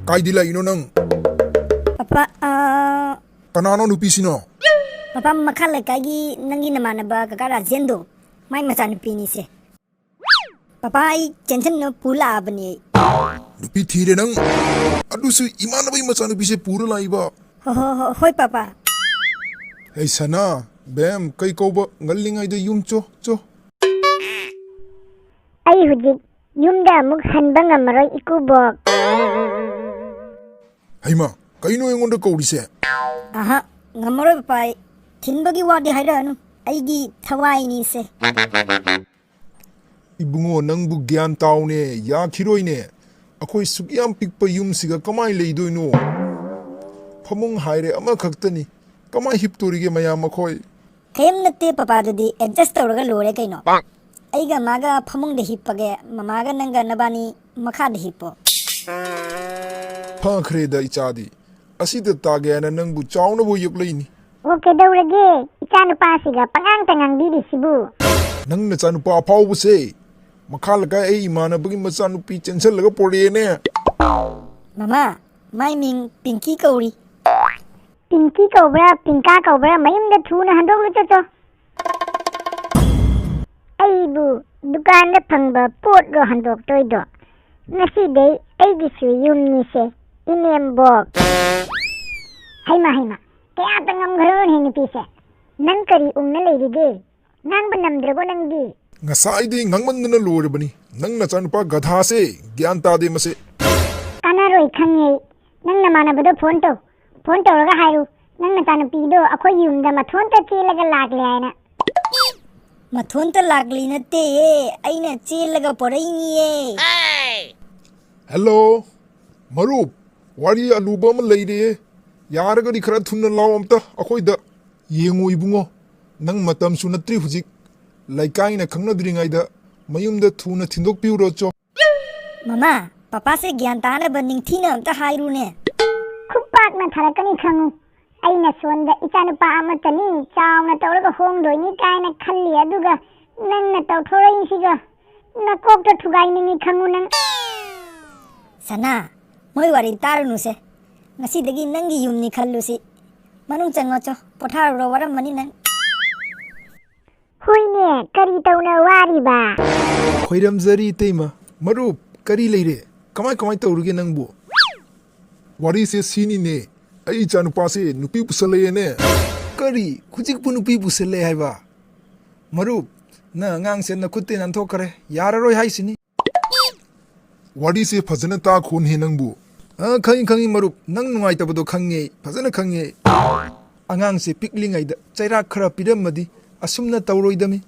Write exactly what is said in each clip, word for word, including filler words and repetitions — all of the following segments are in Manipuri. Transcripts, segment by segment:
ꯀꯥꯏꯗꯤ ꯂꯥꯛꯏꯅꯣ ꯅꯪ? ꯄꯄꯥ, ꯑ, ꯀꯅꯥꯅꯣ ꯅꯨꯄꯤꯁꯤꯅꯣ? ꯄꯄꯥ, ꯃꯈꯥ ꯂꯩꯀꯥꯏꯒꯤ ꯅꯪꯒꯤ ꯅꯃꯥꯟꯅꯕ ꯀꯀꯥ ꯔꯥꯖꯦꯟꯗꯣ, ꯃꯥꯏ ꯃꯆꯥꯅꯨꯄꯤꯅꯤꯁꯦ꯫ ꯄꯄꯥ, ꯑꯩ ꯆꯦꯟꯁꯟꯅ ꯄꯨ ꯂꯥꯛꯑꯕꯅꯦ꯫ ꯅꯨꯄꯤ ꯊꯤꯔꯦ ꯅꯪ? ꯑꯗꯨꯁꯨ ꯏꯃꯥꯟꯅꯕꯒꯤ ꯃꯆꯥꯅꯨꯄꯤꯁꯦ ꯄꯨꯔ ꯂꯥꯛꯏꯕ? ꯍꯣ, ꯍꯣ, ꯍꯣ, ꯍꯣꯏ ꯄꯄꯥ꯫ ꯍꯦ ꯁꯅꯥ, ꯕꯦꯝ, ꯀꯩ ꯀꯧꯕ? ꯉꯜꯂꯤꯉꯩꯗ ꯌꯨꯝ ꯆꯣ, ꯆꯣ꯫ ꯑꯩ ꯍꯧꯖꯤꯛ ꯌꯨꯝꯗ ꯑꯃꯨꯛ ꯍꯟꯕ ꯉꯝꯃꯔꯣꯏ, ꯏꯀꯨꯕꯣꯛ꯫ ꯍꯩꯃꯥ, ꯀꯩꯅꯣ ꯑꯩꯉꯣꯟꯗ ꯀꯧꯔꯤꯁꯦ? ꯑꯍ, ꯉꯝꯃꯔꯣꯏ ꯄꯄꯥ, ꯑꯩ ꯊꯤꯟꯕꯒꯤ ꯋꯥꯗꯤ ꯍꯥꯏꯔꯛꯑꯅꯨ, ꯑꯩꯒꯤ ꯊꯋꯥꯏꯅꯤꯁꯦ꯫ ꯏꯕꯨꯡꯉꯣ, ꯅꯪꯕꯨ ꯒ꯭ꯌꯥꯟ ꯇꯥꯎꯅꯦ, ꯌꯥꯈꯤꯔꯣꯏꯅꯦ꯫ ꯑꯩꯈꯣꯏ ꯁꯨꯛ ꯌꯥꯝ ꯄꯤꯛꯄ ꯌꯨꯝꯁꯤꯒ ꯀꯃꯥꯏ ꯂꯩꯗꯣꯏꯅꯣ? ꯐꯃꯨꯡ ꯍꯥꯏꯔꯦ ꯑꯃꯈꯛꯇꯅꯤ, ꯀꯃꯥꯏ ꯍꯤꯞꯇꯣꯔꯤꯒꯦ ꯃꯌꯥꯝ ꯑꯩꯈꯣꯏ? ꯀꯩꯝ ꯅꯠꯇꯦ ꯄꯄꯥ, ꯑꯗꯨꯗꯤ ꯑꯦꯗꯖꯁ ꯇꯧꯔꯒ ꯂꯣꯏꯔꯦ ꯀꯩꯅꯣ꯫ ꯑꯩꯒ ꯃꯥꯒ ꯐꯃꯨꯡꯗ ꯍꯤꯞꯄꯒꯦ, ꯃꯃꯥꯒ ꯅꯪꯒ ꯅꯕꯥꯅꯤ ꯃꯈꯥꯗ ꯍꯤꯞꯄꯣ꯫ ꯐꯈ꯭ꯔꯦꯗ ꯏꯆꯥꯗꯤ, ꯑꯁꯤꯗ ꯇꯥꯒꯦ ꯍꯥꯏꯅ ꯅꯪꯕꯨ ꯆꯥꯎꯅꯕꯨ ꯌꯣꯛꯂꯛꯏꯅꯤ꯫ ꯑꯣ, ꯀꯩꯗꯧꯔꯒꯦ? ꯏꯆꯥ ꯅꯨꯄꯥꯁꯤꯒ ꯄꯉꯥꯡꯇ ꯉꯥꯡꯕꯤꯔꯤꯁꯤꯕꯨ? ꯅꯪ ꯅꯆꯥꯅꯨꯄꯥ ꯑꯐꯥꯎꯕꯁꯦ ꯃꯈꯥ ꯂꯩꯀꯥꯏ ꯑꯩ ꯏꯃꯥꯟꯅꯕꯒꯤ ꯃꯆꯥꯅꯨꯄꯤ ꯆꯦꯟꯁꯜꯂꯒ ꯄꯣꯔꯛꯑꯦꯅꯦ꯫ ꯃꯃꯥ, ꯃꯥꯏ ꯃꯤꯡ ꯄꯤꯡꯀꯤ ꯀꯧꯔꯤ꯫ ꯄꯤꯡꯀꯤ ꯀꯧꯕ꯭ꯔꯥ, ꯄꯤꯡꯀꯥ ꯀꯧꯕ꯭ꯔꯥ, ꯃꯌꯨꯝꯗ ꯊꯨꯅ ꯍꯟꯗꯣꯛꯂꯨ ꯆꯠꯆꯣ꯫ ꯑꯩꯕꯨ ꯗꯨꯀꯥꯟꯗ ꯐꯪꯕ ꯄꯣꯠꯂꯣ ꯍꯟꯗꯣꯛꯇꯣꯏꯗꯣ? ꯉꯁꯤꯗꯩ ꯑꯩꯒꯤꯁꯨ ꯌꯨꯝꯅꯤꯁꯦ, ꯏꯅꯦꯝꯕꯣꯛ꯫ ꯍꯩꯃꯥ, ꯍꯩꯃꯥ, ꯀꯌꯥꯇ ꯉꯝꯈ꯭ꯔꯕꯅꯦ ꯅꯨꯄꯤꯁꯦ? ꯅꯪ ꯀꯔꯤ ꯎꯪꯅ ꯂꯩꯔꯤꯒꯦ? ꯉꯥꯡꯕ ꯅꯝꯗ꯭ꯔꯕꯣ ꯅꯪꯗꯤ? ꯉꯁꯥꯏꯗꯩ ꯉꯥꯡꯃꯟꯗꯅ ꯂꯣꯏꯔꯕꯅꯤ꯫ ꯅꯪ ꯅꯆꯥꯅꯨꯄꯥ ꯒꯙꯥꯁꯦ ꯒ꯭ꯌꯥꯟ ꯇꯥꯗꯦ ꯃꯁꯦ꯫ ꯀꯥꯟꯅꯔꯣꯏ ꯈꯪꯉꯦ ꯑꯩ꯫ ꯅꯪ ꯅꯃꯥꯟꯅꯕꯗꯣ ꯐꯣꯟ ꯇꯧ꯫ ꯐꯣꯟ ꯇꯧꯔꯒ ꯍꯥꯏꯔꯨ, ꯅꯪ ꯅꯆꯥꯅꯨꯄꯤꯗꯣ ꯑꯩꯈꯣꯏꯒꯤ ꯌꯨꯝꯗ ꯃꯊꯣꯟꯇ ꯆꯦꯜꯂꯒ ꯂꯥꯛꯂꯦ ꯍꯥꯏꯅ꯫ ꯃꯊꯣꯟꯇ ꯂꯥꯛꯂꯤ ꯅꯠꯇꯦꯌꯦ, ꯑꯩꯅ ꯆꯦꯜꯂꯒ ꯄꯣꯔꯛꯏꯅꯤꯌꯦ꯫ ꯍꯦꯜꯂꯣ, ꯃꯔꯨꯞ, ꯋꯥꯔꯤ ꯑꯂꯨꯕ ꯑꯃ ꯂꯩꯔꯦ꯫ ꯌꯥꯔꯒꯗꯤ ꯈꯔ ꯊꯨꯅ ꯂꯥꯛꯑꯣ ꯑꯝꯇ ꯑꯩꯈꯣꯏꯗ꯫ ꯌꯦꯡꯉꯨ ꯏꯕꯨꯡꯉꯣ, ꯅꯪ ꯃꯇꯝꯁꯨ ꯅꯠꯇ꯭ꯔꯤ ꯍꯧꯖꯤꯛ꯫ ꯂꯩꯀꯥꯏꯅ ꯈꯪꯅꯗ꯭ꯔꯤꯉꯩꯗ ꯃꯌꯨꯝꯗ ꯊꯨꯅ ꯊꯤꯟꯗꯣꯛꯄꯤꯔꯨꯔꯣ ꯆꯣ꯫ ꯃꯃꯥ, ꯄꯄꯥꯁꯦ ꯒ꯭ꯌꯥꯟ ꯇꯥꯅꯕ ꯅꯤꯡꯊꯤꯅ ꯑꯝꯇ ꯍꯥꯏꯔꯨꯅꯦ꯫ ꯈꯨꯄꯥꯛꯅ ꯊꯥꯔꯛꯀꯅꯤ ꯈꯪꯉꯨ꯫ ꯑꯩꯅ ꯁꯣꯝꯗ ꯏꯆꯥꯅꯨꯄꯥ ꯑꯃꯠꯇꯅꯤ ꯆꯥꯎꯅ ꯇꯧꯔꯒ ꯍꯣꯡꯗꯣꯏꯅꯤ ꯀꯥꯏꯅ ꯈꯜꯂꯤ, ꯑꯗꯨꯒ ꯅꯪꯅ ꯇꯧꯊꯣꯔꯛꯏꯁꯤꯒ ꯅꯀꯣꯛꯇ ꯊꯨꯒꯥꯏꯅꯤꯡꯉꯤ ꯈꯪꯉꯨ ꯅꯪ꯫ ꯁꯅꯥ, ꯃꯣꯏ ꯋꯥꯔꯤ ꯇꯥꯔꯨꯅꯨꯁꯦ꯫ ꯉꯁꯤꯗꯒꯤ ꯅꯪꯒꯤ ꯌꯨꯝꯅꯤ ꯈꯜꯂꯨꯁꯤ꯫ ꯃꯅꯨꯡ ꯆꯪꯉꯣ ꯆꯣ, ꯄꯣꯊꯥꯔꯨꯔꯣ, ꯋꯥꯔꯝꯃꯅꯤ ꯅꯪ꯫ ꯍꯣꯏꯅꯦ, ꯀꯔꯤ ꯇꯧꯅ ꯋꯥꯔꯤꯕ? ꯈꯣꯏꯔꯝꯖꯔꯤ ꯏꯇꯩꯃ꯫ ꯃꯔꯨꯞ, ꯀꯔꯤ ꯂꯩꯔꯦ? ꯀꯃꯥꯏ ꯀꯃꯥꯏ ꯇꯧꯔꯤꯒꯦ ꯅꯪꯕꯨ? ꯋꯥꯔꯤꯁꯦ ꯁꯤꯅꯤꯅꯦ, ꯑꯩ ꯏꯆꯥꯅꯨꯄꯥꯁꯦ ꯅꯨꯄꯤ ꯄꯨꯁꯜꯂꯛꯑꯦꯅꯦ꯫ ꯀꯔꯤ? ꯍꯧꯖꯤꯛꯄꯨ ꯅꯨꯄꯤ ꯄꯨꯁꯜꯂꯛꯑꯦ ꯍꯥꯏꯕ? ꯃꯔꯨꯞ, ꯅꯪ ꯑꯉꯥꯡꯁꯦ ꯅꯈꯨꯠꯇꯩ ꯅꯥꯟꯊꯣꯛꯈ꯭ꯔꯦ, ꯌꯥꯔꯔꯣꯏ ꯍꯥꯏꯁꯤꯅꯤ꯫ ꯋꯥꯔꯤꯁꯦ ꯐꯖꯅ ꯇꯥꯈꯣꯅꯦ ꯅꯪꯕꯨ꯫ ꯑ, ꯈꯪꯉꯤ, ꯈꯪꯉꯤ ꯃꯔꯨꯞ, ꯅꯪ ꯅꯨꯡꯉꯥꯏꯇꯕꯗꯣ ꯈꯪꯉꯦ, ꯐꯖꯅ ꯈꯪꯉꯦ꯫ ꯑꯉꯥꯡꯁꯦ ꯄꯤꯛꯂꯤꯉꯩꯗ ꯆꯩꯔꯥꯛ ꯈꯔ ꯄꯤꯔꯝꯃꯗꯤ ꯑꯁꯨꯝꯅ ꯇꯧꯔꯣꯏꯗꯃꯤ꯫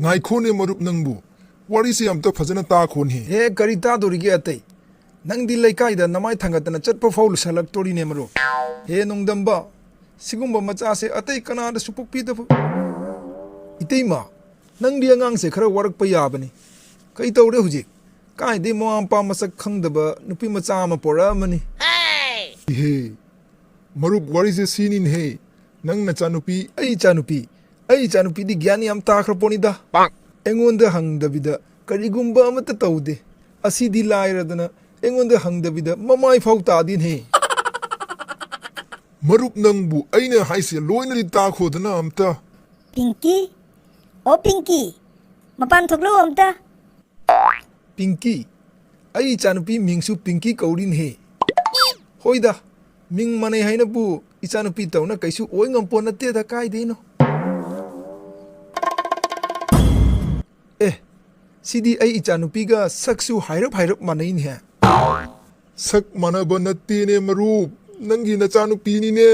ꯉꯥꯏꯈꯣꯅꯦ ꯃꯔꯨꯞ ꯅꯪꯕꯨ, ꯋꯥꯔꯤꯁꯦ ꯑꯝꯇ ꯐꯖꯅ ꯇꯥꯈꯣꯅꯦ꯫ ꯍꯦ, ꯀꯔꯤ ꯇꯥꯗꯣꯔꯤꯒꯦ ꯑꯇꯩ? ꯅꯪꯗꯤ ꯂꯩꯀꯥꯏꯗ ꯅꯃꯥꯏ ꯊꯥꯡꯒꯠꯇꯅ ꯆꯠꯄ ꯐꯥꯎ ꯂꯨꯁꯜꯂꯛꯇꯣꯔꯤꯅꯦ ꯃꯔꯨꯞ꯫ ꯍꯦ ꯅꯣꯡꯗꯝꯕ, ꯁꯤꯒꯨꯝꯕ ꯃꯆꯥꯁꯦ ꯑꯇꯩ ꯀꯅꯥꯗꯁꯨ ꯄꯣꯛꯄꯤꯗꯕ꯫ ꯏꯇꯩꯃ, ꯅꯪꯗꯤ ꯑꯉꯥꯡꯁꯦ ꯈꯔ ꯋꯥꯔꯛꯄ ꯌꯥꯕꯅꯤ꯫ ꯀꯩ ꯇꯧꯔꯦ ꯍꯧꯖꯤꯛ? ꯀꯥꯏꯗꯩ ꯃꯃꯥ ꯃꯄꯥ ꯃꯁꯛ ꯈꯪꯗꯕ ꯅꯨꯄꯤ ꯃꯆꯥ ꯑꯃ ꯄꯣꯔꯛꯑꯃꯅꯤ꯫ ꯏꯍꯦ, ꯃꯔꯨꯞ ꯋꯥꯔꯤꯁꯦ ꯁꯤꯅꯤꯅꯦꯍꯦ꯫ ꯅꯪ ꯅꯆꯥꯅꯨꯄꯤ, ꯑꯩ ꯏꯆꯥꯅꯨꯄꯤ, ꯑꯩ ꯏꯆꯥꯅꯨꯄꯤꯗꯤ ꯒ꯭ꯌꯥꯟ ꯌꯥꯝ ꯇꯥꯈ꯭ꯔ ꯄꯣꯠꯅꯤꯗ꯫ ꯑꯩꯉꯣꯟꯗ ꯍꯪꯗꯕꯤꯗ ꯀꯔꯤꯒꯨꯝꯕ ꯑꯃꯠꯇ ꯇꯧꯗꯦ꯫ ꯑꯁꯤꯗꯤ ꯂꯥꯏꯔꯗꯅ ꯑꯩꯉꯣꯟꯗ ꯍꯪꯗꯕꯤꯗ ꯃꯃꯥꯏ ꯐꯥꯎ ꯇꯥꯗꯦꯅꯦꯍꯦ꯫ ꯃꯔꯨꯞ ꯅꯪꯕꯨ ꯑꯩꯅ ꯍꯥꯏꯁꯦ ꯂꯣꯏꯅꯗꯤ ꯇꯥꯈꯣꯗꯅ ꯑꯝꯇ꯫ ꯄꯤꯡꯀꯤ? ꯑꯣ ꯄꯤꯡꯀꯤ, ꯃꯄꯥꯟ ꯊꯣꯛꯂꯛꯑꯣ ꯑꯝꯇ꯫ ꯄꯤꯡꯀꯤ, ꯑꯩ ꯏꯆꯥꯅꯨꯄꯤ ꯃꯤꯡꯁꯨ ꯄꯤꯡꯀꯤ ꯀꯧꯔꯤꯅꯦꯍꯦ꯫ ꯍꯣꯏꯗ, ꯃꯤꯡ ꯃꯥꯟꯅꯩ ꯍꯥꯏꯅꯕꯨ ꯏꯆꯥꯅꯨꯄꯤ ꯇꯧꯅ ꯀꯩꯁꯨ ꯑꯣꯏ ꯉꯝꯄꯣꯠ ꯅꯠꯇꯦꯗ, ꯀꯥꯏꯗꯩꯅꯣ? ꯑꯦ, ꯁꯤꯗꯤ ꯑꯩ ꯏꯆꯥꯅꯨꯄꯤꯒ ꯁꯛꯁꯨ ꯍꯥꯏꯔꯞ ꯍꯥꯏꯔꯞ ꯃꯥꯟꯅꯩꯅꯦꯍꯦ꯫ ꯁꯛ ꯃꯥꯟꯅꯕ ꯅꯠꯇꯦꯅꯦ ꯃꯔꯨꯞ, ꯅꯪꯒꯤ ꯅꯆꯥꯅꯨꯄꯤꯅꯤꯅꯦ꯫